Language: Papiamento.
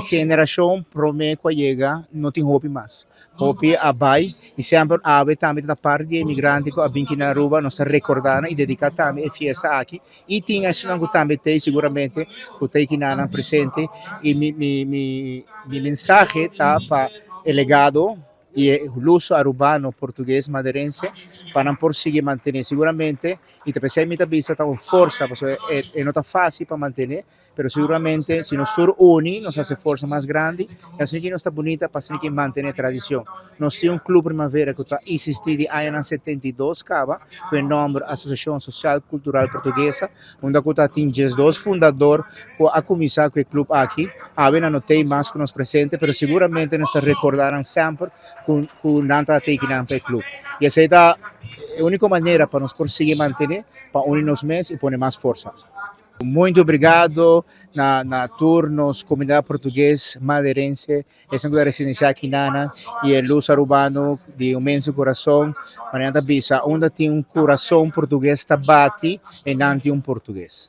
Generacion prome cu a yega no tin hopi mas. Hopi a bay y semper awe tambe ta parti di emigrante cu a bin aki na Aruba, nos ta recorda nan y dedica tambe e fiesta aki. Y tin esunnan cu tambe t'ey seguramente cu t'ey aki nan presente y mi mensahe ta pa e legado y e luso arubano portugues maderense pa nan por sigui mantene seguramente y ta pesey mi ta bisa ta un forsa pasobra e no ta facil pa mantene. Pero seguramente si nos tur uni nos hace forsa mas grandi y asina ki nos ta bunita pa asina ki mantene tradicion. Nos tin un Club Primavera cu ta existi di añanan 72 caba cu e nomber Asociacion Social Cultural Portuguesa, unda cu ta tin 12 fundador cu a cuminsa cu e club aki. Awe nan no t'ey mas cu nos presente, pero seguramente nos ta recorda nan semper cu nan ta teki nan pa e club. Y esey ta e unico manera pa nos por sigui mantene, pa uni nos mes y pone mas forsa. Muito obrigado na tur nos comunidad portugues maderense, esun cu ta residencia aki nana y e luz arubano di un inmenso corazon. Manera ta bisa, unda tin un corazon portugues ta bati, e nan tin un portugues.